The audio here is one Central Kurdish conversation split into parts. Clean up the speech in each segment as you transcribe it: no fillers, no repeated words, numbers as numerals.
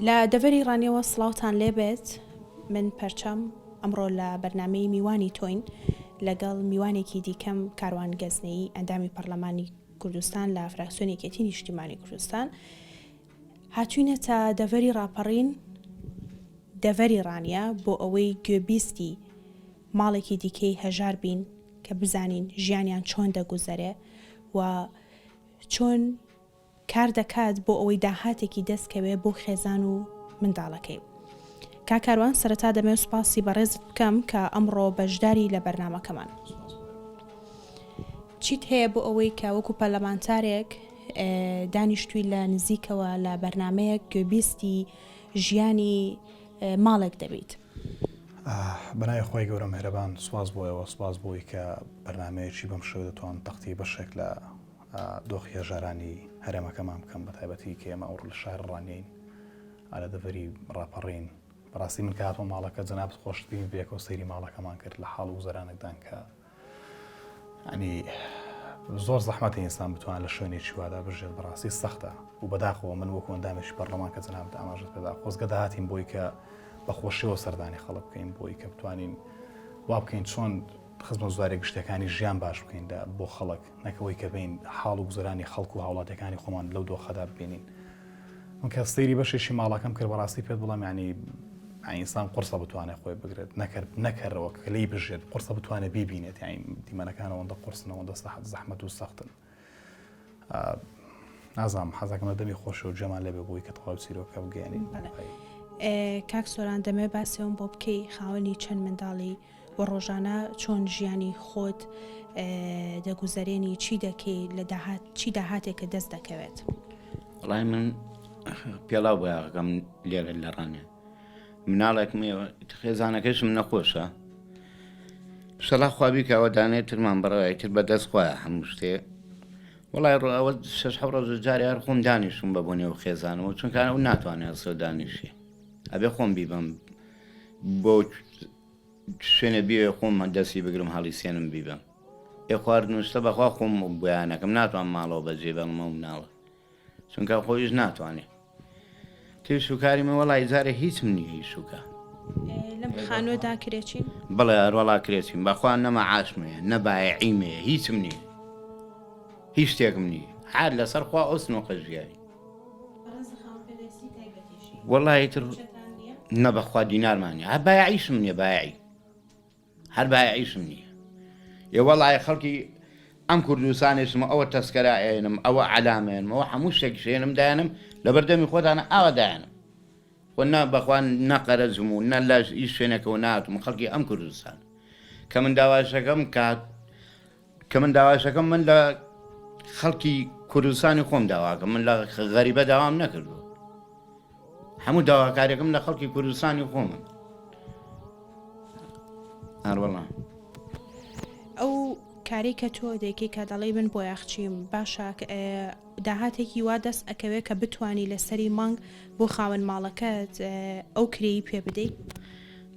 لە دەڤەری ڕانیەوە سڵاوتان لێبێت من پەرچەم ئەمڕۆ لە بەرنامەی میوانی تۆین لەگەڵ میوانێکی دیکەم کاروان گەزنەیی ئەندامی پەرلەمانی کوردستان لە فراکسیۆنی یەکێتی نیشتیمانی کوردستان هاتوینەتە دەڤەری ڕاپەڕین دەڤەری ڕانیە بۆ ئەوەی گوێبیستی ماڵێکی دیکەی هەژار بین کە بزانین ژیانیان چۆن دەگوزەرێ و چۆن کار دەکات بۆ ئەوەی داهاتێکی دەست کەوێ بۆ خێزان و منداڵەکەی. کاک کاروان سەرەتا دەمەوێت سوپاسی بەڕێزت بکەم کە ئەمڕۆ بەشداری لە بەرنامەکەمان. چیت هەیە بۆ ئەوەی کە وەکو پەرلەمانتارێک دانیشتووی لە نزیکەوە لە بەرنامەیەک گوێبیستی ژیانی ماڵێک دەبیت؟ بەناوی خوای گەورە مێهرەبان سوپاس بۆ ئێوە سوپاس بۆی کە بەرنامەیەکی بەم شێوە دەتوان تەختی بەشێک لە دۆخی هەژارانی هەرێمەکەمان بکەم بە تایبەتی کە ئێمە ئەوڕۆ لە شاری ڕانیەین لە دەڤەری ڕاپەڕین بەڕاستی من کە هاتمە ماڵەکە جەنابت خۆشت بینی بەیەکەوە سەیری ماڵەکەمان کرد لە حاڵ و زەرانێکدان کە ینی زۆر زەحمەتە ئینسان بتوان لە شوێنێکی وادا بژێت بەڕاستی سەختە و بەداخەوە من وەکو ئەندامێکی پەرلەمان کە جەنابت ئاماژەت پێدا خۆزگە داهاتین بۆی کە بە خۆشیەوە سەردانی خەڵک بکەین بۆی کە بتوانین وا بکەین چۆن خزمەتگوزاریە گشتیەکانی ژیان باش بکەین لە بۆ خەڵک نەک ئەوەی کە بین حاڵ و گوزەرانی خەڵک و هاوڵاتیەکانی خۆمان لەو دۆخەدا ببینین من کە سەیری بەشێکی ماڵەکەم کرد بەڕاستی پێت بڵێم ینی ئینسان قورسە بتوانێت خۆی بگرێت نەکرد نەکەرەوە کە لێی بژێت قورسە بتوانێت بیبینێت یانی دیمەنەکان ئەوەندە قورسن ئەوەندە سەحت زەحمەت و سەختن نازانم حەزەکەم لە دەمی خۆشەوە گوێمان لێبێ بۆی کە تەواو چیرۆکە بگەیەنین کاک سۆران دەمێ باسێوم بۆ بکەی خاوەنی چەند منداڵی و ڕۆژانە چۆن ژیانی خۆت دەگوزەرێنی چی دەکەی لە داهات چی داهاتێکە دەست دەکەوێت؟ وەڵای من پێڵاو بۆیاغەکەم لێرە لە ڕانیە مناڵێکم خێزانەکەشم نەخۆشە سەلا خوابی کاوە دانێ ترمان بەڕێوە تر بە دەست خۆیان هەموو شتێ وڵای ڕۆ ئەوە شش حەو ڕۆژ جارێ هەر خۆم دانیشتم بە بۆ نێو خێزانەوە چونکە ئەو ناتوانێت هەڵسەو دانیشێ ئەبێ خۆم بیبەم بۆ شوێنێ بیەوێ خۆم دەستی بگرم هەڵیسێنم بیبەم ئێ خواردن و شتە بەخوا خۆم بۆیانەکەم ناتوانم ماڵەوە بەجێ بێڵم ئەو مناڵە چونکە خۆیش ناتوانێ تێ سوکاری من وەڵی جارێ هیچم نییە هیچ سوکە لەم خانووەدا کرێچین؟ بڵێ ئەروەڵا کرێچین بەخوا نە مەعاشم هەیە نە بایعیم هەیە هیچم نییە هیچ شتێکم نییە هەر لەسەر خوا ئەو سنۆقە ژیاوین وەڵی تر نە بەخوا دینارمان نیە هەر بایعیشم نییە بایعی هەر بایعیشم نییە ئێ وەڵی خەڵکی ئەم کوردستانێشم ئەوە تەسکەرا ئێنم ئەوە عەلامێنم ئەوە هەموو شتێک شێنم دایانم لەبەر دەمی خۆتانە ئاوا دایانم خۆ نە بەخوا نە قەرەزم و نە لە هیچ شوێنێکەوە ناتم خەڵکی ئەم کوردستان کە من داواشەکەم کات کە من داواشەکەم من لە خەڵکی کوردستانی خۆم داواکەم من لە غەریبە داوام نەکردووە هەموو داواکارێکم لە خەڵکی کوردستانی خۆمن هەروەڵا ئەو کارەی کە تۆ دەیکەی کە دەڵێی من بۆیاخچیم باشە داهاتێکی وا دەست ئەکەوێ کە بتانی لەسەری مانگ بۆ خاوەن ماڵەکەت ئەو کرێی پێ بدەیت؟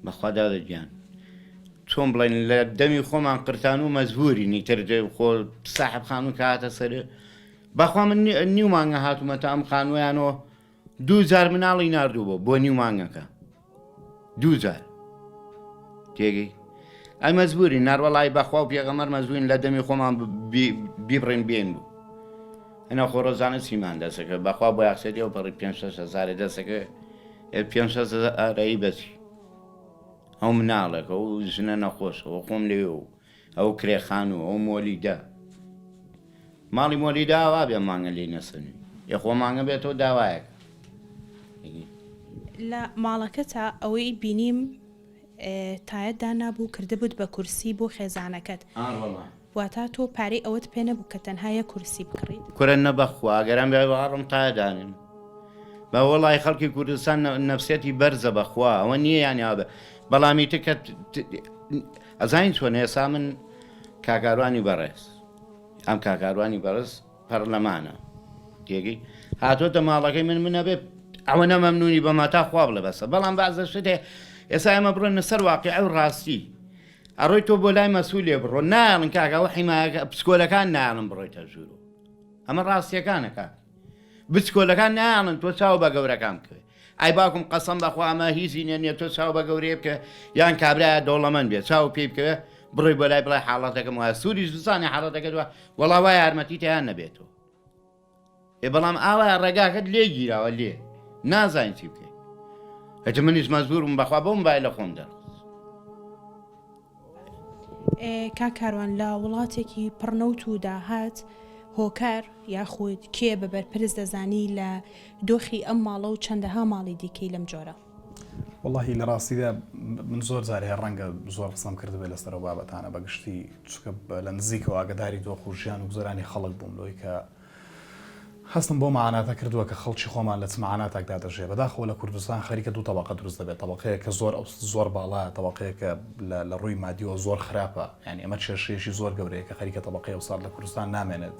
بەخوا دادە گیان چۆن بڵێن لە دەمی خۆمان قرتان و مەجبورین ئیتر خۆ ساحب خانوو کە هاتە سەر بەخوا من نیو مانگە هاتوومەتە ئەم خانوویانەوە دوو جار مناڵی ناردوو بۆ بۆ نیو مانگەکە دوو جار تێگەی ئەی مەجبورین ناروەڵی بەخوا و پێغەمەر مەجبورین لە دەمی خۆمان بیبڕین بێن بوو ئەنا خۆ ڕۆژانە چیمان دەسەکە بەخوا بۆ یاخسێتی ئەو پەڕی پێ هزارێ دەسەکە پێ هزارەی بەچی ئەو مناڵێکە و ژنە نەخۆشە و خۆم لەوێ و ئەو کرێخان و ئەو مۆلیدە ماڵی مۆلیدە ئاوا بێ مانگە لێی نەسەنوی ئێ خۆ مانگە بێتەوە داوایەکە. لە ماڵەکەتا ئەوەی بینیم تایەت دانابوو کردبوت بە کورسی بۆ خێزانەکەت واتا تۆ پارەی ئەوەت پێ نەبوو کە تەنها یەک کورسی بکڕیت؟ کورە نە بەخوا گەر ئەم بێ تایە دانێم. بە وەڵای خەڵکی کوردستان نەفسیەتی بەرزە بەخوا ئەوە نییە یانی ئەوە بەڵام ئیتر کە ئەزانین چۆن ئێسا من کاکاروانی بەڕێز ئەم کاکاروانی بەڕێز پەرلەمانە تێگەی هاتۆتە ماڵەکەی من من ئەبێ ئەوە نە مەمنونی بە ماتا خوا بڵێ بەسە بەڵام بەعزە شت هەیە ئێستا ئێمە بڕۆینە سەر واقیع و ڕاستی ئەڕۆی تۆ بۆ لای مەسولێ بڕۆ نایەڵن کاکە ئەوە حیمایەکە پسکۆلەکان نایەڵن بڕۆیتە ژوورۆ ئەمە ڕاستیەکانە کاک بچکۆلەکان نایەڵن تۆ چاو بە گەورەکان بکەوێ. ئای باوکم قەسەم بەخوا ئەمە هیچی نیە نیە تۆ چاو بە گەورەیە بکە یان کابرایە دەوڵەمەند بێ چاو پێی بکەوێ بڕۆی بۆ لای بڵێ حاڵەتەکەم وایە سووریش بزانێ حاڵەتەکەت وایە وەڵا وا یارمەتیت یان نەبێتەوە ئێ بەڵام ئاوایە ڕێگاکەت لێ گیراوە لێ نازانین چی بکەین هەتە منیش مەجبور بووم بەخوا بۆ مۆبایلە خۆم دەرخست. کاک کاروان لە وڵاتێکی پڕ نەوت و داهات هۆکار یاخود کێ بە بەرپرس دەزانی لە دۆخی ئەم ماڵە و چەندەها ماڵی دیکەی لەم جۆرە؟ وەڵاهی لە ڕاستیدا من زۆر جار هەیە ڕەنگە زۆر قسەم کردبێ لەسەر ئەو بابەتانە بە گشتی چونکە لە نزیکەوە ئاگداری دۆخ و ژیان و گوزەرانی خەڵک بووم لەوەی کە هەستم بەو مەعاناتە کردووە کە خەڵکی خۆمان لە چ مەعاناتاکدا دەژێ. بەداخەوە لە کوردستان خەریکە دوو تەبەقە دروست دەبێت، تەبەقەیەک کە زۆر زۆر باڵایە، تەبەقەیەک کە لە لە ڕووی مادیەوە زۆر خراپە. یانی ئەمە کێشەیەکی زۆر گەورەیە کە خەریکە تەبەقەی ئەوسات لە کوردستان نامێنێت.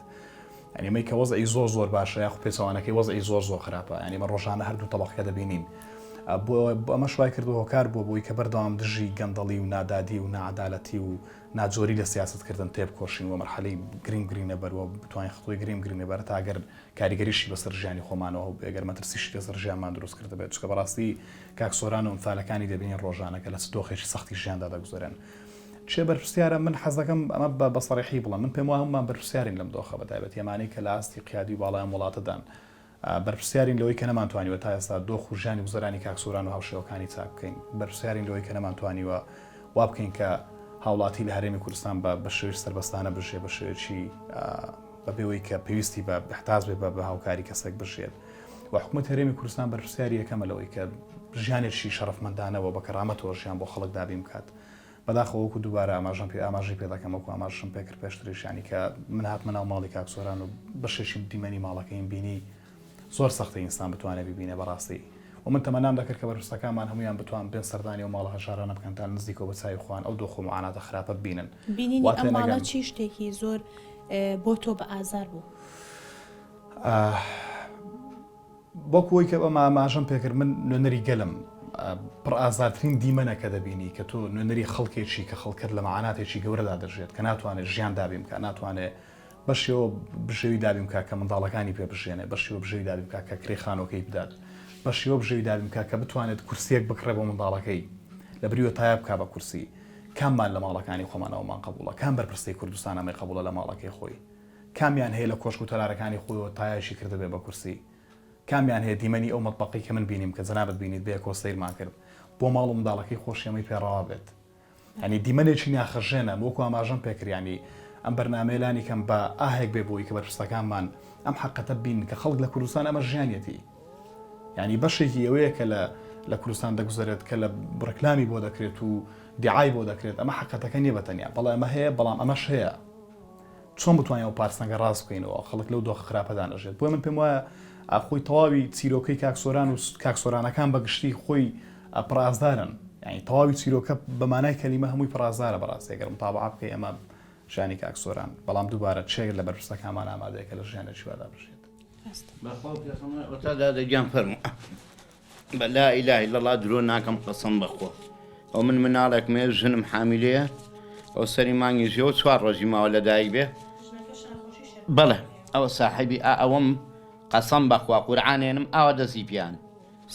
یانی ئەمەی کە وەزعی زۆر زۆر باشە یاخود پێچەوانەکەی وەزعی زۆر زۆر خراپە. یانی ئێمە ڕۆژانە هەردوو تەبەقەکە دەبینین. بۆ ئەمەش وای کردووە هۆکار بووە بۆی کە بەردەوام دژی گەندەڵی و نادادی و ناعەدالەتی و ناجۆری لە سیاسەت کردن تێبکۆشین و مەرحەلەی گرنگ بگرینە بەر و بتوانین خطوەی گرنگ بگرینە بەر تا گەر کاریگەریشی بەسەر ژیانی خۆمانەوە هەبووبێ گەر مەترسیشی لەسەر ژیانمان دروست کردبێت چونکە بەڕاستی کاک سۆران و ئەمسالەکانی دەبینین ڕۆژانە کە لە چ دۆخێکی سەختی ژیاندا دەگوزەرێن کێ بەرپرسیارە من حەز دەکەم ئەمە بە بە سەریحی بڵێم من پێم وایە هەموومان بەرپرسیارین لەم دۆخە بەتایبەتی ئەمانەی کە لە ئاستی قیادی و باڵای ئەم وڵاتەدان بەرپرسیارین لەوەی کە نەمانتوانیوە تا ئێستا دۆخ و ژیانی گوزەرانی کاک سۆران و هاوشێوەکانی چاک بکەین. بەرپرسیارین لەوەی کە نەمانتوانیوە وا بکەین کە هاوڵاتی لە هەرێمی کوردستان بە بە شێوەیەکی سەربەستانە بژیێ، بە شێوەیەکی بە بێوەی کە پێویستی بە ئیحتاج بێ بە هاوکاری کەسێک بژیێت. و حکوومەتی هەرێمی کوردستان بەرپرسیاری یەکەمە لەوەی کە ژیانێکی شەرەفمەندانە و بە کەرامەتەوە ژیان بۆ خەڵک دابین بکات. بەداخەوە وەکو دووبارە ئاماژەم پێ ئاماژەی پێ دەکەم وەکو ئاماژەشم پێ کرد پێشتریش یانی کە من هاتمە ناو ماڵی کاک سۆران و بەشێکی دیمەنی ماڵەکەیم بینی زۆر سەختە ئینسان بتوانێت ببینێ بەڕاستی و من تەمەنام دەکرد کە بەرپرسەکانمان هەمویان بتوان بێن سەردانی ئەو ماڵە هەژارانە بکەن تا نزیکەوە بە چاوی خۆیان ئەو دۆخ و معاناتە خراپە ببینن بینینی ئەم ماڵە چی شتێکی زۆر بۆ تۆ بە ئازار بوو؟ وەک وەی کە ئەمە ئاماژەم پێکرد من نوێنەری گەلم پڕ ئازارترین دیمەنە کە دەبینی کە تۆ نوێنەری خەڵکێکی کە خەڵکەت لە مەعاناتێکی گەورەدا دەژێت کە ناتوانێت ژیان دابین بکات ناتوانێت بەشێوە بژێوی دابین بکات کە منداڵەکانی پێ بژێنێ بەشێوە بژێوی دابین بکات کە کرێ خانووەکەی بدات بەشێوە بژێوی دابین بکات کە بتوانێت کورسیەک بکڕێ بۆ منداڵەکەی لە بریوە تایە بکا بە کورسی کاممان لە ماڵەکانی خۆمان ئەومان قبوڵە کام بەرپرسەی کوردستان ئەمەی قبوڵە لە ماڵەکەی خۆی کامیان هەیە لە کۆشک و تەلارەکانی خۆیەوە تایەشی کردبێ بە کورسی؟ کامیان هەیە دیمەنی ئەو مەتبەقەی کە من بینیم کە جەنابت بینیت بەیەکەوە سەیرمان کرد بۆ ماڵ و منداڵەکەی خۆشی ئەمەی پێ ڕەوا بێت؟ یانی دیمەنێکی ناخەژێنە وەکو ئاماژەم پێ کرد یانی ئەم بەرنامەیە لانی کەم بە ئاهێک بێ بۆی کە بەرپرسەکانمان ئەم حەقەتە ببینن کە خەڵک لە کوردستان ئەمە ژیانیەتی یانی بەشێکی ئەوەیە کە لە لە کوردستان دەگوزەرێت کە لە ڕکلامی بۆ دەکرێت و دیعای بۆ دەکرێت ئەمە حەقەتەکە نییە بە تەنیا بەڵێ ئەمە هەیە بەڵام ئەمەش هەیە چۆن بتوانین ئەو پارسەنگە ڕاست بکەینەوە خەڵک لەو دۆخە خراپەدا نەژێت بۆیە من پێم وایە خۆی تەواوی چیرۆکەی کاک سۆران و کاک سۆرانەکان بە گشتی خۆی پڕئازارن یعنی تەواوی چیرۆکە بە مانای کەلیمە هەمووی پڕئازارە بەڕاستی ئەگەر متابعە بکەی ئەمە ژیانی کاک سۆران بەڵام دووبارە چێک لە بەرپرسەکانمان ئامادەیە کە لە ژیانێکی وادا بژێت بەخوا پێخەمبەر ئەوەتا دادە گیان فەرموو بە لا اله الا اللە درۆ ناکەم قەسەم بەخوا ئەو من مناڵێکم هەیە ژنم حامیلەیە ئەو سەری مانگی ژێ و چوار ڕۆژی ماوە لە دایک بێ بەڵێ ئەوە ساحێبی ئا ئەوەم قەسەم بەخوا قورعانێنم ئاوا دەستی پیان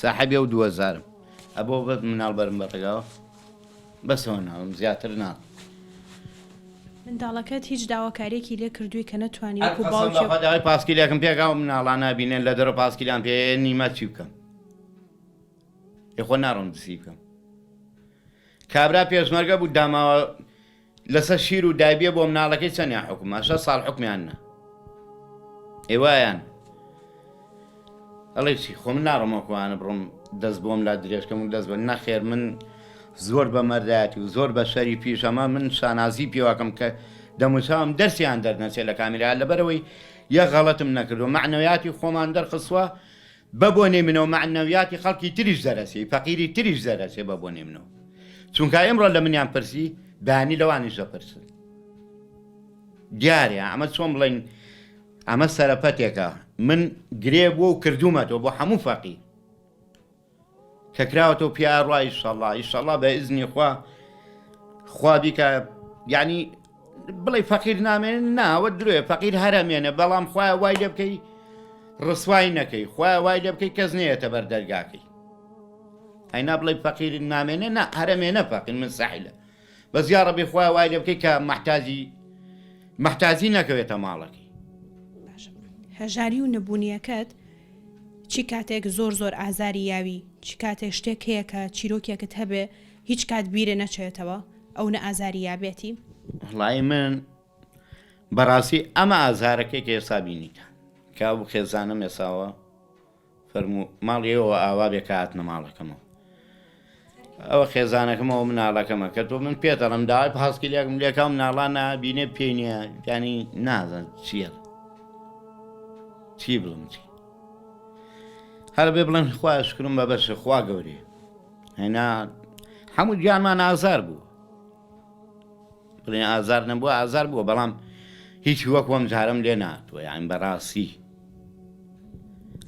ساحێبی ئەو دووەزارم ئەبۆ بەس مناڵ بەرم بە ڕێگاوە بەسەوە ناڵم زیاتر ناڵم. منداڵەکەت هیچ داواکاریەکی لێ کردووی کە نەتوانی وەکو قەسەم باوکی. بەخوا داوای پاسکیلێکم پێکا و مناڵانە بینێن لە دەرەوە پاسکیلیان پێ نیمە چی بکەم ئێ خۆ ناڕۆم دزی بکەم کابرا پێشمەرگە بوو داماوە لەسەر شیر و دایبیە بۆ مناڵەکەی چەندیان حکومە شە ساڵ حکمیان نا ئێوایان ئەڵێ چی خۆ من ناڕۆم وەکوانە بڕۆم دەست بۆم لا درێژکەم و دەست بە نەخێر من زۆر بە مەردایەتی و زۆر بە شەری پیش ئەمە من شانازی پێواکەم کە دەموچاوم دەرسیان دەرنەچێت لە کامیرا لەبەرەوەی یە غەڵەتم نەکردو مەعنەویاتی خۆمان دەرخستوە بە بۆنەی منەوە مەعنەویاتی خەڵکی تریش دەرەچێ فەقیری تریش دەرەچێ بە بۆنەی منەوە چونکە ئێمڕۆ لە منیان پرسی بەیانی لەوانیش دەپرسن دیارە ئەمە چۆن بڵین ئەمە سەرەپەتێکە من گرێ بووە و کردوومەتەوە بۆ هەموو فەقیر کە کراوەتەوە پیا ڕوا ئیشەڵا ئیشەڵا بە ئیزنی خوا خوا بیکە یعنی بڵێ فەقیر نامێن ناوە درێ فەقیر هەرەمێنە بەڵام خوایە وای لێ بکەی ڕسوای نەکەی خوایە وای لێ بکەی کەس نەیەتە بەر دەرگاکەی. ئەینا بڵێ فەقیر نامێنێ نا هەرەمێنە فەقیر من سەحیلە بەس یاڕەبی خوایە وای لێ بکەی کە مەحتاجی مەحتاجی نەکەوێتە ماڵەکەی. باشە هەژاری و نەبوونیەکەت چی کاتێک زۆر زۆر ئازاری یاوی چی کاتێک شتێک هەیە کە چیرۆکێکت هەبێ هیچ کات بیرێ نەچێتەوە ئەو نە ئازاری یابێتی؟ وەڵایی من بەڕاستی ئەمە ئازارەکەی کە ئێستا بینیتان کە ئەو خێزانەم ئێساوە فەرموو ماڵی ئێوە ئاوا بێ کە هاتنە ماڵەکەمەوە ئەوە خێزانەکەمەوە مناڵەکەمە کە تۆ من پێت دەڵم داوای پاسکیلێکم لێکا و مناڵان نابینێ پێی نییە ینی نازان چییە چی بڵم چی هەر بێ بڵێن خوا شکرم بە بەشە خوا گەورەیە هێنا هەموو گیانمان ئازار بوو بڵێن ئازار نەبووە ئازار بووە بەڵام هیچ وەک وەم جارم لێ ناتوە یان بەڕاستی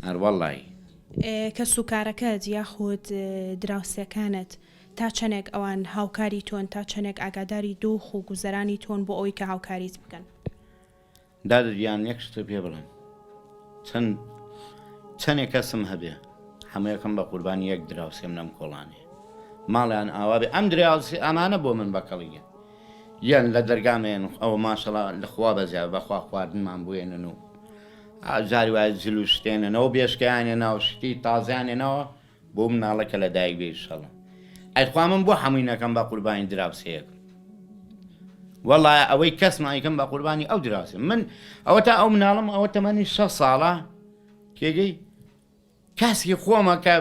هەروەڵی. کەسوکارەکەت یاخود دراوسێکانت تا چەنێک ئەوان هاوکاری تۆن تا چەنێک ئاگاداری دۆخ و گوزەرانی تۆن بۆ ئەوەی کە هاوکاریت بکەن؟ دادە گیان یەک شتت پێ بڵێم چەند چەنێ کەسم هەبێ هەموویەکەم بە قوربانی یەک دراوسێم لەم کۆڵانێ ماڵیان ئاوا بێ ئەم دراوسێ ئەمانە بۆ من بەکەڵیە یان لە دەرگامێن ئەوە ماشەڵا لە خوا بەزیا بەخوا خواردنمان بوێنن و جاری وایە جل و شتێننەوە بێشکەیانێ ناو شتی تازیانێنەوە بۆ مناڵە کە لە دایک بێ ئیشەڵا ئەی خوا من بۆ حەمووی نەکەم بە قوربانی دراوسێیەکم وەڵا ئەوەی کەس نایکەم بە قوربانی ئەو دراوسێ من ئەوە تا ئەو مناڵم ئەوە تەمەنی شە ساڵە تێگەی کەسی خۆمە کە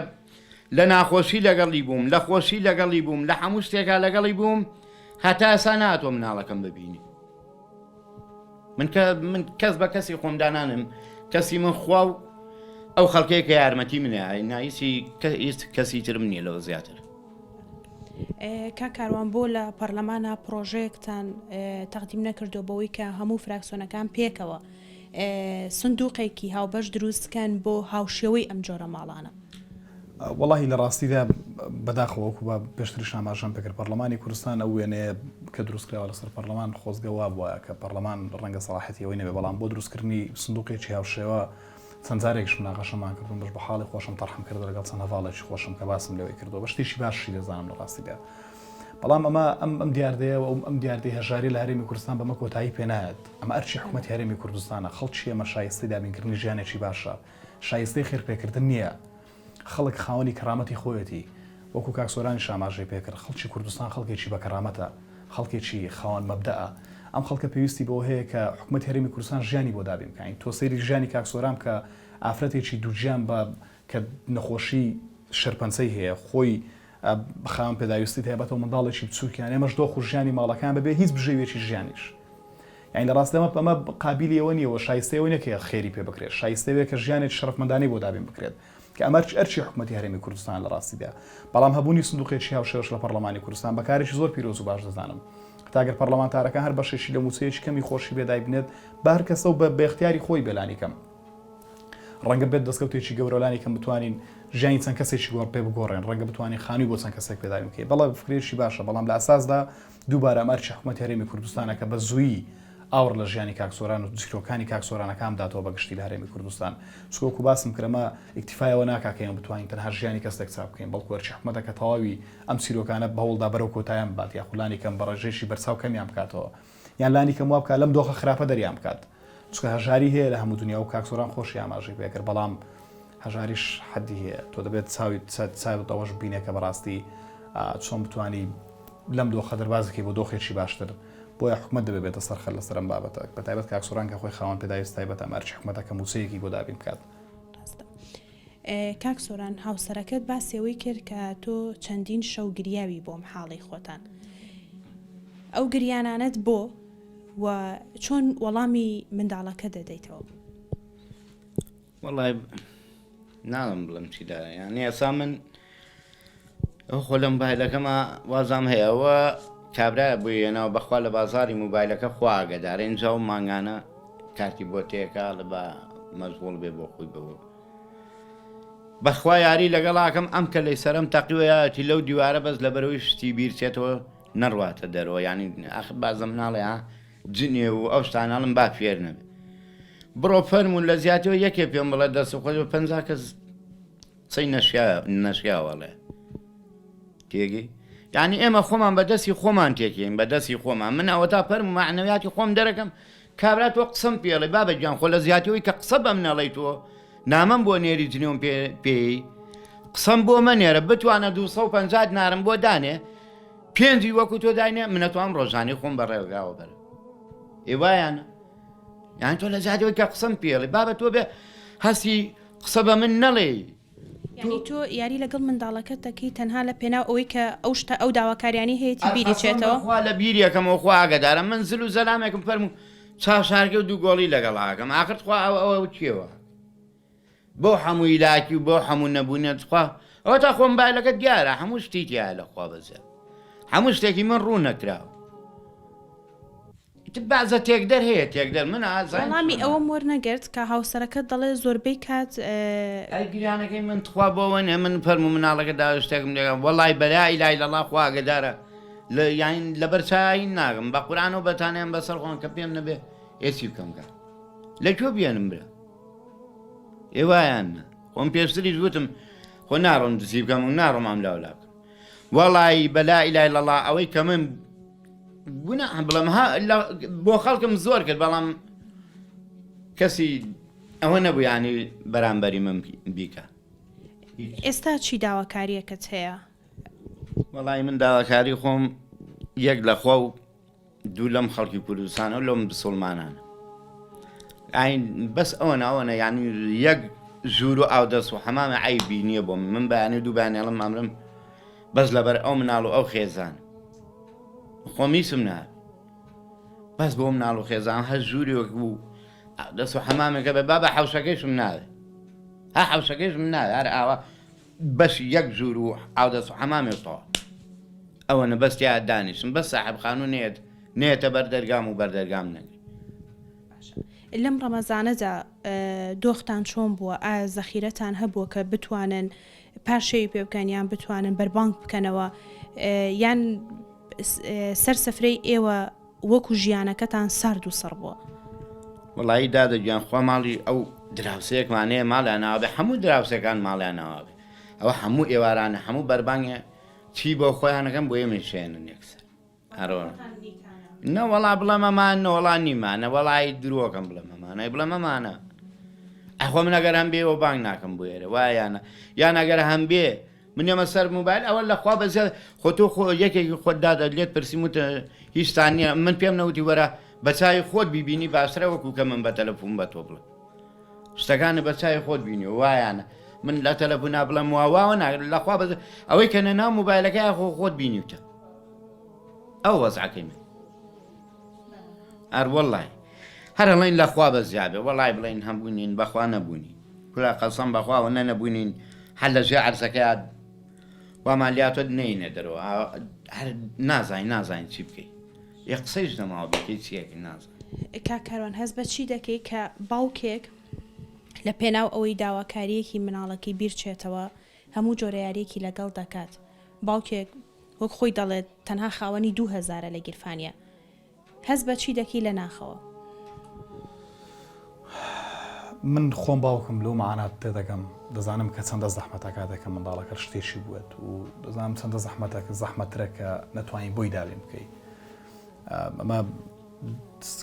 لە ناخۆشی لەگەڵی بووم لە خۆشی لەگەڵی بووم لە هەموو شتێکا لەگەڵی بووم هەتا ئێستا ناتۆ مناڵەکەم ببینی من کە من کەس بە کەسی خۆم دانانم کەسی من خوا و ئەو خەڵکەیە کە یارمەتی منە نایسی کەسی ترم نییە لەوە زیاتر. کاک کاروان بۆ لە پەرلەمانا پڕۆژەیەکتان تەقدیم نەکردووە بەوەی کە هەموو فراکسۆنەکان پێکەوە سندوقێکی هاوبەش دروست کەن بۆ هاوشێوەی ئەم جۆرە ماڵانە؟ وەڵاهی لە ڕاستیدا بەداخەوە وەکو با پێشتریش ئاماژەم پێکرد پەرلەمانی کوردستان ئەو وێنەیە کە دروستکراوە لەسەر پەرلەمان خۆزگە وابوایە کە پەرلەمان ڕەنگە سەڵاحەتی ئەوەی نەبێ بەڵام بۆ دروستکردنی سندوقێکی هاوشێوە چەند جارێکیش مناقەشەمان کردوون بەش بە حاڵی خۆشم تەرحم کردە لەگەڵ چەند هەڤاڵێکی خۆشم کە باسم لەوەی کردووە بە شتێکی باشی دەزانم لە ڕاستیدا بەڵام ئەمە ئەم ئەم دیاردەیە و ئەم دیاردەی هەژاری لە هەرێمی کوردستان بەمە کۆتایی پێنایەت ئەمە ئەرکی حکومەتی هەرێمی کوردستانە خەڵکی ئێمە شایستەی دابینکردنی ژیانێکی باشە شایستەی خێرپێکردن نییە. خەڵک خاوەنی کەرامەتی خۆیەتی. وەکو کاک سۆرانیش ئاماژەی پێکرد، خەڵکی کوردستان خەڵکێکی بە کەرامەتە، خەڵکێکی خاوەن مەبدەئە. ئەم خەڵکە پێویستی بەوە هەیە کە حکومەتی هەرێمی کوردستان ژیانی بۆ دابین بکا. تۆ سەیری ژیانی کاک سۆران بکە، ئافرەتێکی دووگیان بە کە نەخۆشی شێرپەنجەی هەیە، خۆی خاوەن پێداویستی تایبەتە و منداڵێکی بچووکیان، ئێمەش دۆخ و ژیانی ماڵەکەیان بەبێ هیچ بژێویەکی ژیانیش. یانی لە ڕاستیدا ئەمە ئەمە قابیلی ئەوە نییە و شایستەی ئەوە نییە کە خێری پێ بکرێت، شایستەی ئەوەیە کە ژیانێکی شەرەفمەندانەی بۆ دابین بکرێت، کە ئەمە ئەرکی حکومەتی هەرێمی کوردستانە لە ڕاستیدا. بەڵام هەبوونی سندوقێکی هاوشێوەش لە پەڕڵەمانی کوردستان بە کارێکی زۆر پیرۆز و باش دەزانم. هەتا گەر پەڕڵەمانتارەکان هەر بەشێکی لە مووچەیەکی کەمی خۆشی بێ دایبنێت بە هەر کەسە و بە بە ئیختیاری خۆی بێ لانیکەم ڕەنگە بێت دەستکەوتێکی گەورە لانیکەم بتوانین ژیانی چەند کەسێکی گۆڕ پێ بگۆڕێن، ڕەنگە بتوانین خانووی بۆ چەند کەسێک پێ دابین بکەین. بەڵێ فکرەیەکی باشە، بەڵام لە ئەساسدا دووبارە ئەم ئەرکی حکومەتی هەرێمی کوردستانە کە بە زوویی ئاوڕ لە ژیانی کاک سۆران و چیرۆکانی کاک سۆرانەکان بداتەوە بە گشتی لە هەرێمی کوردستان. چونکە وەکو باسم کرد ئەمە ئیکتیفای ئەوە ناکا کە ئێمە بتوانین تەنها ژیانی کەسێک چاک بکەین بەڵکو ئەرکی حکومەتە کە تەواوی ئەم چیرۆکانە بەهەوڵدا بەرەو کۆتایان ببات یاخود لانی کەم بە ڕێژەیەکی بەرچاو کەمیان بکاتەوە یان لانی کەم وا بکات لەم دۆخە خراپە دەریان بکات. چونکە هەژاری هەیە لە هەموو دنیا و کاک سۆران خۆشی ئاماژەی پێکرد بەڵام هەژاریش حەدی هەیە تۆ دەبێت چاوی چاوت ئەوەش ببینێ کە بەڕاستی چۆن بتانی لەم دۆخە دەرباز بکەی بۆ دۆخێکی باشتر بۆیە حکومەت دەبێت بێتە سەرخەر لەسەر ئەم بابەتە بە تایبەت کاک سۆران کە خۆی خاوەن پێداویست تایبەتە ئەم ئەرکی حکومەتە کە مووچەیەکی بۆ دابین بکات. ڕاستە کاک سۆران هاوسەرەکەت باسی ئەوەی کرد کە تۆ چەندین شەو گریاوی بۆم حاڵی خۆتان ئەو گریانانەت بۆ و چۆن وەڵامی منداڵەکە دەدەیتەوە؟ وەڵای ناڵم بڵم چی دا یعنی ئێسا من ئەو خۆ لە موبایلەکەما وازام هەیە ئەوە کابرایە بۆی هێناوە بەخوا لە بازاری موبایلەکە خوا ئاگەدارە ئینجا و مانگانە کارتی بۆ تێکا لە بە مەشغوڵ بێ بۆ خۆی بەوە بەخوا یاری لەگەڵاکەم ئەم کە لەی سەرم تەقیوەیەتی لەو دیوارە بەس لەبەرەوەی شتی بیر چێتەوە نەڕواتە دەرەوە یعنی ئاخ بازە مناڵێ ها جنێو و ئەو شتانەڵم با فێر نەبێ بڕۆ فەرموون لە زیاتەوە یەکێ پێم بڵێ دەست خۆش بە 50 کەس قسەی نەشیاوەڵێ. تێگەی یعنی ئێمە خۆمان بە دەستی خۆمان تێکین بە دەستی خۆمان من ئەوەتا پەرم و مەعنەویاتی خۆم دەرەکەم کابرا تۆ قسەم پێڵێ بابە گیان خۆ لە زیاتیەوەی کە قسە بەم نەڵێی تۆ نامەم بۆ نێری جنێوم پێ پێی قسەم بۆ مەنێرە بتوانە 250 دینارم بۆ دانێ پێنجی وەکو تۆ داینێ منەتوام ڕۆژانی خۆم بە ڕێگاوە بەرم ئێوایانە یان تۆ لە زیادەوەی کە قسەم پێڵێ بابە تۆ بێ هەستی قسە بە من نەڵێی یانی تۆ یاری لەگەڵ منداڵەکەت دەکەی تەنها لە پێناو ئەوەی کە ئەو شتە ئەو داواکاریانەی هەیەتی بیری چێتەوە؟ خوا لە بیریەکەمەوە خوا ئاگەدارە من زل و زەلامێکم فەرموو چاوشارکە و دوو گۆڵی لەگەڵ ئاکەم ئاخر تخوا ئەوە ئەوە کێوە بۆ هەموو هیلاکی و بۆ هەموو نەبوونە تخوا ئەوە تا خۆم بایلەکە دیارە هەموو شتی تایە لە خوا بەزە هەموو شتێکی من ڕوون نەکراوە ئیتر بەعزە تێکدەر هەیە تێکدەر من ئازایم وەڵامی ئەوەم وەرنەگرت کە هاوسەرەکەت دەڵێ زۆربەی کات. ئەی گریانەکەی من تخوا بۆوە نیە من فەرموو مناڵەکە داوای شتێکم لێکا وەڵای بەلا ئیلا ئیلەڵا خوا ئاگەدارە لە یانی لەبەر چاوی ناگەم بە قورئان و بەتانیان بەسەر خۆم کە پێم نەبێ ئێ چی بکەم کە لە کوێ بێنم برا ئێ وایان نا خۆم پێشتریش وتم خۆ ناڕۆم دزی بکەم و ناڕۆم ئەم لاولا بکەم وەڵایی بەلا ئیلا ئیلەڵا ئەوەی کە من گوناح بڵێم ها بۆ خەڵکم زۆر کرد بەڵام کەسی ئەوە نەبوو ینی بەرامبەری من بیکە ئێستا چی داواکاریەکەت هەیە؟ وەڵی من داواکاری خۆم یەک لە خۆ و دوو لەم خەڵکی کوردستانە و لەم بسڵمانانە ئاین بەس ئەوە ناوەنە یعنی یەک ژوور و ئاودەست و حەمامە عیبی نییە بۆ من من بەیانی دوو بەیانێڵم مامرم بەس لەبەر ئەو مناڵ و ئەو خێزان خۆم هیچم ناوێ بەس بۆ مناڵ و خێزان هەر ژوورێک بوو دەست و حەمامێکە بە بابە حەوشەکەیشم ناوێ ها حەوشەکەیشم ناوێ هەر ئاوا بەس یەک ژوور و ئاودەست و حەمامێک تەواو ئەوە نە بەس تیا دانیشم بەس ساحب خانوو نێت نێتە بەر دەرگام و بەر دەرگام نەگری لەم ڕەمەزانەدا دۆختان چۆن بووە؟ ئایا زەخیرەتان هەبووە کە بتوانن پارشێوی پێ بکەن یان بتوانن بەربانگ بکەنەوە یان سەر سفرەی ئێوە وەکو ژیانەکەتان سارد و سڕ بووە؟ وەڵایی دادە گیان خوا ماڵی ئەو دراوسێکمان هەیە ماڵیان ئاوا بێ هەموو دراوسێکان ماڵیان ئاوا بێ ئەوە هەموو ئێوارانە هەموو بەربانگێ چی بۆ خۆیانەکەم بۆ ئێمەی شێنن یەکسەر ئەرۆ نەوەڵا بڵێم ئەمان نەوەڵا نیمانە وەڵی درۆکەم بڵێم ئەمانەی بڵێم ئەمانە ئەخۆ من ئەگەر هەم بێ بانگ ناکەم بۆ ئێرە وایانە یان ئەگەر هەم بێ من ئێمە سەر موبایل ئەوە لەخوا بەزیاد خۆ تۆ خۆ یەکێکی خۆت دادە لێت پرسیم وتە هیچتان نییە من پێم نەوتی وەرە بە چاوی خۆت بیبینی باشترە وەکو کە من بە تەلەفون بە تۆ بڵێم شتەکانە بە چاوی خۆت بینی وایانە من لە تەلەفونا بڵێم وا واوە نا لەخوا بەز ئەوەی کە نەناو موبایلەکەی خۆ خۆت بینیوتە ئەو وەزعەکەی من ئەر وەڵای هەر ئەڵێن لە خوا بە زیابێ وەڵای بڵێن هەبوونین بەخوا نەبوونی کورا قەسەم بەخواوە نە نەبوونین هەر لە ژێر عەرزەکەیا وامان لاتۆ نەینە دەرەوە هەر نازانین نازانین چی بکەی یە قسەیش نەماوە بیکەی چیەکەی نازانین. کاک کاروان هەست بە چی دەکەی کە باوکێک لە پێناو ئەوەی داواکارییەکی مناڵەکەی بیرچێتەوە هەموو جۆرە یارییەکی لەگەڵ دەکات باوکێک وەک خۆی دەڵێت تەنها خاوەنی دوو هەزارە لە گیرفانیا هەست بە چی دەکەی لە ناخەوە؟ من خۆم باوکم لەو مەعانات تێدەگەم دەزانم کە چەندە زەحمەتە کاتێک کە منداڵەکە شتێکی بوێت و دەزانم چەندە زەحمەتە کە زەحمەترە کە نەتوانین بۆی دابین بکەی ئەمە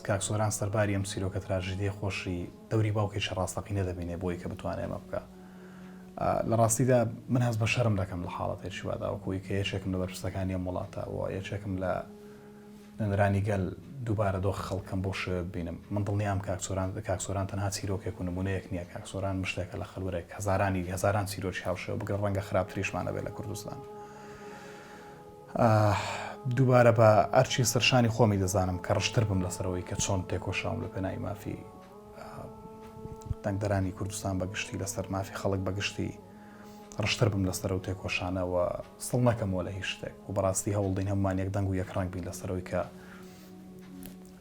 کاک سۆران سەرباری ئەم چیرۆکە تراژیدیە خۆشی دەوری باوکێکی ڕاستەقینە دەبینێ بۆی کە بتوانێ ئەمە بکە لە ڕاستیدا من هەست بە شەرم دەکەم لە حاڵەتێکی وادا وەکوی کە یەکێکم لە بەرپرسەکانی ئەم وڵاتە و یەکێکم لە نوێنەرانی گەل دووبارە دۆخی خەڵکەم بەو شێوەیە ببینم. من دڵنیام کاک سۆران کاک سۆران تەنها چیرۆکێک و نموونەیەک نییە، کاک سۆران مشتێکە لە خەلوەرێک، هەزارانی هەزاران چیرۆکی هاوشێوە، بگرە ڕەنگە خراپتریشمان هەبێت لە کوردستان. دووبارە بە ئەرکی سەرشانی خۆمی دەزانم کە ڕشتر بم لەسەر ئەوەی کە چۆن تێکۆشاوم لە پێناوی مافی دەنگدەرانی کوردستان بە گشتی لەسەر مافی خەڵک بە گشتی. ڕشتر بم لەسەر ئەو تێکۆشانە و سڵ نەکەمەوە لە هیچ شتێک و بەڕاستی هەوڵدەین هەمومان یەک دەنگ و یەک ڕەنگ بین لەسەرەوەی کە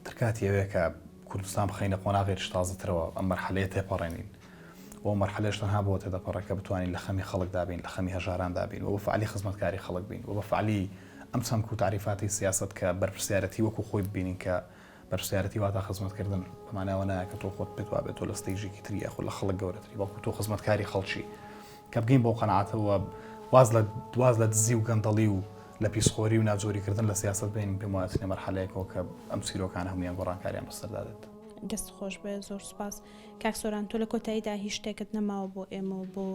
ترکاتی ئەوەیە کە کوردستان بخەینە قۆناغێکی تازەترەوە ئەم مەرحەلەیە تێپەڕێنین و ئەو مەرحەلەش تەنها بۆ تێدەپەڕێت کە بتوانین لە خەمی خەڵکدا بین لە خەمی هەژاراندا بین و بە فعلی خزمەتکاری خەڵک بین و بە فعلی ئەم چەمک و تاریفاتی سیاسەت کە بەرپرسیارەتی وەکو خۆی ببینین کە بەرپرسیارەتی واتا خزمەتکردن بە مانای ئەوە نایە کە تۆ خۆت پێت وابێت تۆ لە stage ێکی تری یاخود لە خەڵک گەورەتری بەڵکو تۆ خزمەتکاری خەڵکی کە بگەین بەو قەناعەتەوە. واز لە واز لە دزی و گەندەڵی و لە پیسخۆری و ناجۆریکردن لە سیاسەت بێنین پێم وایە چنە مەرحەلەیەکەوە کە ئەم چیرۆکانە هەموویان گۆڕانکاریان بەسەردا دێت. دەست خۆش بێ زۆر سوپاس. کاک سۆران تۆ لە کۆتاییدا هیچ شتێکت نەماوە بۆ ئێمە و بۆ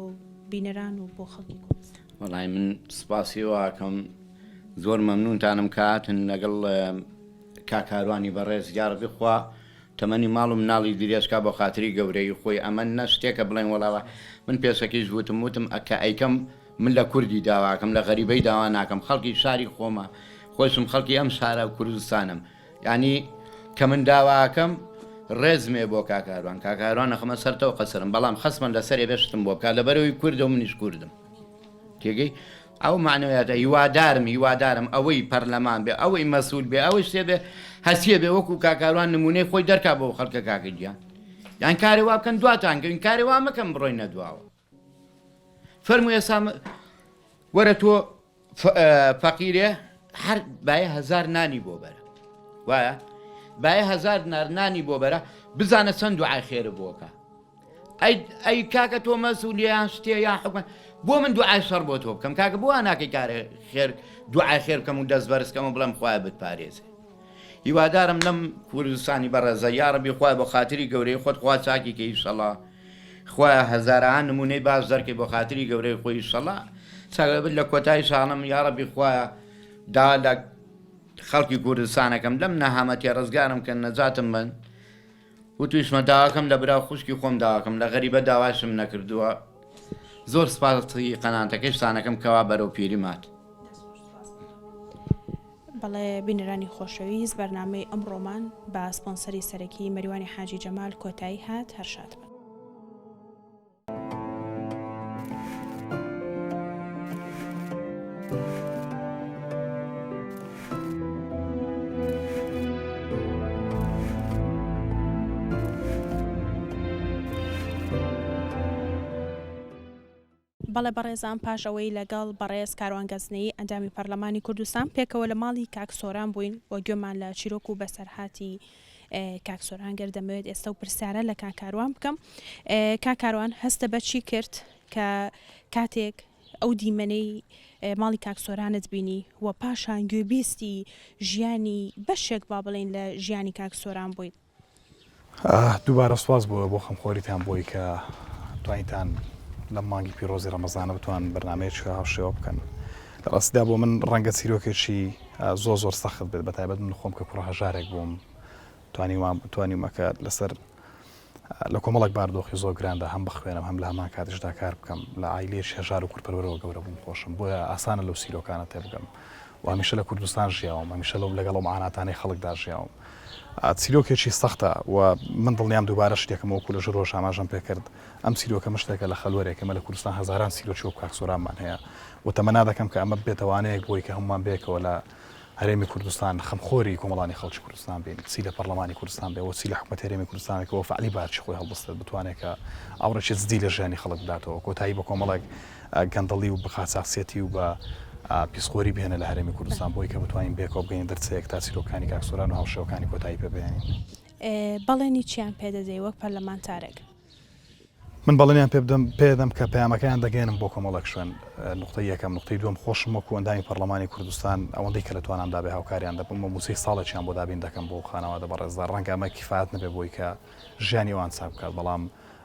بینەران و بۆ خەڵکی کوردستان؟ وەڵای من سوپاسی ئێوە ئەکەم زۆر مەمنونتانم کە هاتن لەگەڵ کاک کاروانی بەڕێز یاڕەبی خوا تەمەنی ماڵ و مناڵی درێژ کا بۆ خاتری گەورەیی خۆی ئەمە نە شتێکە بڵێن وەڵا من پێشەکیش وتم وتم کە ئەیکەم من لە کوردی داواکەم لە غەریبەی داوا ناکەم خەڵکی شاری خۆمە خۆشم خەڵکی ئەم شارە کوردستانم یانی کە من داواکەم ڕێزمێ بۆ کاک کاروان کاک کاروان ئەخەمە سەر تەوقە سەرم بەڵام خەسمە لەسەرێ بێ شتم بۆ بکات لەبەرەوەی کوردە و منیش کوردم تێگەی ئەو معنەویاتە هیوادارم هیوادارم ئەوەی پەرلەمان بێ ئەوەی مەسول بێ ئەوەی شتێ بێ هەسیە بێ وەکو کاک کاروان نمونەی خۆی دەرکا بۆ خەڵکە کاکە گیان یان کارێ وا بکەن دواتان کەوین کارێ وا مەکەن بڕۆینە دواوە فەرموو ئێستا وەرە تۆ فەقیرێ هەر بایە هەزار نانی بۆ بەرە وایە بایە هەزار نار نانی بۆ بەرە بزانە چەند دوعای خێرە بۆکە ئەی ئەی کاکە تۆ مەسوولیان شتێ یان حکومە بۆ من دوعای شەڕ بۆ تۆ بکەم کاکە بۆ ناکەی کارێ خێر دوعای خێر بکەم و دەست بەرزکەم و بڵێم خوایە بتپارێزێ هیوادارم لەم کوردستانی بەڕێزە یاڕەبی خوایە بۆ خاتری گەورەی خۆت خوا چاکی کەی ئیشەڵا خوایە هەزارەها نمونەی باش دەرکەی بۆ خاتری گەورەی خۆی ئیشەڵا چاک لە کۆتایی شاڵم یاڕەبی خوایە دا لە خەڵکی کوردستانەکەم لەم نەهامەتیە ڕزگارم کەن نەجاتم بن وتویشمە داواکەم لە برا و خوشکی خۆم داواکەم لە غەریبە داواشم نەکردووە زۆر سپاسی قەناتەکەشتانەکەم کەوا بەرەو پیری مات. بەڵێ بینەرانی خۆشەویست بەرنامەی ئەمڕۆمان بە سپۆنسەری سەرەکی مەریوانی حاجی جەمال کۆتایی هات هەر شاد بن. بەڵێ بەڕێزان پاش ئەوەی لەگەڵ بەڕێز کاروان گەزنەیی ئەندامی پەرلەمانی کوردستان پێکەوە لە ماڵی کاک سۆران بووین و گوێمان لە چیرۆک و بەسەرهاتی کاک سۆران گرت دەمەوێت ئێستا و پرسیارە لە کاک کاروان بکەم کاک کاروان هەستە بە چی کرد کە کاتێک ئەو دیمەنەی ماڵی کاک سۆرانت بینی و پاشان گوێبیستی ژیانی بەشێک با بڵێین لە ژیانی کاک سۆران بوویت؟ دووبارە سوپاس بۆ بۆ خەمخۆریتان بۆی کە توانیتان لەم مانگی پیرۆزی ڕەمەزانە بتوان بەرنمەیەکی هاوشێوە بکەن لە ڕاستیدا بۆ من ڕەنگە چیرۆکێکی زۆر زۆر سەخت بێت بە تایبەت من خۆم کە کوڕە هەژارێک بووم توانیوام توانیومەکە لەسەر لە کۆمەڵێک باردۆخی زۆر گراندا هەم بخوێنم هەم لە هەمان کاتیشدا کار بکەم لە عایلەیەکی هەژار و کوردپەروەرەوە گەورە بووم خۆشم بۆیە ئاسانە لەو سیرۆکانە تێبگەم و هەمیشە لە کوردستان ژیاوم هەمیشە لەو لەگەڵ ئەو معاناتانەی خەڵکدا ژیاوم چیرۆکێکی سەختە و من دڵنیام دووبارە شتێکم وەکو لە ژوورەوەش ئاماژەم پێکرد ئەم چیرۆکە مشتێکە لە خەلوەرێک ئێمە لە کوردستان هەزاران چیرۆکی وەک کاک سۆرانمان هەیە و تەمەنا دەکەم کە ئەمە ببێتە وانەیەک بۆی کە هەموومان بەیەکەوە لە هەرێمی کوردستان خەمخۆری کۆمەڵانی خەڵکی کوردستان بین چی لە پەڕلەمانی کوردستان بێ و چی لە حکومەتی هەرێمی کوردستان بێ کە بە فەعلی بارکی خۆی هەڵبستێت بتوانێت کە ئاوڕێکی جدی لە ژیانی خەڵک بداتەوە کۆتایی بە کۆمەڵێک گەندەڵی و بە قاچاخچێتی و بە پیسخۆری بهێنێ لە هەرێمی کوردستان بۆی کە بتوانین بەیەکەوە بگەینە دەرچەیەک تا چیرۆکەکانی کاک سۆران و هاوشێوەکانی کۆتایی پێ بهێنین. بەڵێنی چیان پێ دەدەی وەک پەرلەمانتارێک؟ من بەڵێنیان پێ بدەم پێدەم کە پەیامەکەیان دەگەیەنم بۆ کۆمەڵێک شوێن نوقتەی یەکەم نوقتەی دووەم خۆشم وەکو ئەندامی پەڕلەمانی کوردستان ئەوەندەی کە لە توانامدا بێ هاوکاریان دەبم و مووچەی ساڵێکیان بۆ دابین دەکەم بۆ خانەوادە بەڕێزدا ڕەنگە ئەمە کیفایەت نەبێ بۆی کە ژیانی ئەوان چاک بکات بەڵام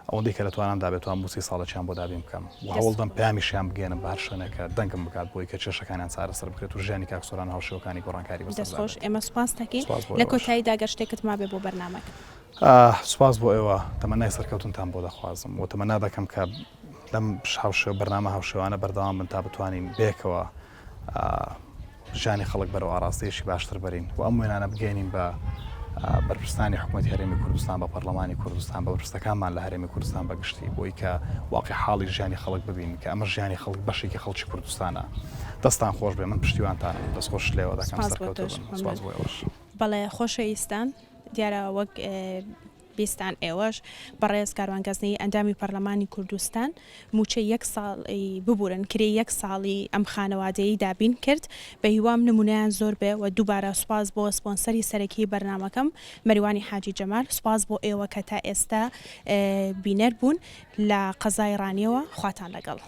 ئەوەندەی کە لە توانامدا بێت توان مووچەی ساڵێکیان بۆ دابین بکەم و هەوڵدەم پەیامیشیان بگەیەنم بە هەر شوێنێک کە دەنگم بگات بۆی کە کێشەکانیان چارەسەر بکرێت و ژیانی کاک سۆران و هاوشێوەکانی گۆڕانکاری بەسەردا دەست خۆش بێت. ئێمە سوپاست دەکەین سوپاس بۆ لە ئێوەش. کۆتاییدا گەر شتێکت مابێ بۆ بەرنامەکە. سوپاس بۆ ئێوە، تەمەنای سەرکەوتنتان بۆ دەخوازم و تەمەنا دەکەم کە لەم بەرنامە هاوشێوانە بەردەوام بن تا بتوانین بەیەکەوە ژیانی خەڵک بەرەو ئاڕاستەیەکی باشتر بەرین و ئەم وێنانە بگەیەنین بە بەرپرسانی حکوومەتی هەرێمی کوردستان بە پەرلەمانی کوردستان بە بەرپرسەکانمان لە هەرێمی کوردستان بە گشتی بۆی کە واقع حاڵی ژیانی خەڵک ببین کە ئەمە ژیانی خەڵک بەشێکی خەڵکی کوردستانە دەستان خۆش بێ من پشتیوانتانم دەستخۆش لێوە دەکەم سپاس بۆ سەرکەوتوو تۆش بن سپاس مەمنون بۆ ئێوەش. بەڵێ خۆشەویستان دیارە وەک بیستان ئێوەش بەڕێز کاروان گەزنەیی ئەندامی پەرلەمانی کوردستان مووچەی یەک ساڵی ببورن کرێی یەک ساڵی ئەم خانەوادەیەی دابین کرد بە هیوام نمونەیان زۆر بێ و دووبارە سوپاس بۆ سپۆنسەری سەرەکی بەرنامەکەم مەریوانی حاجی جەمال سوپاس بۆ ئێوە کە تا ئێستا بینەر بوون لە قەزای ڕانیەوە خواتان لەگەڵ.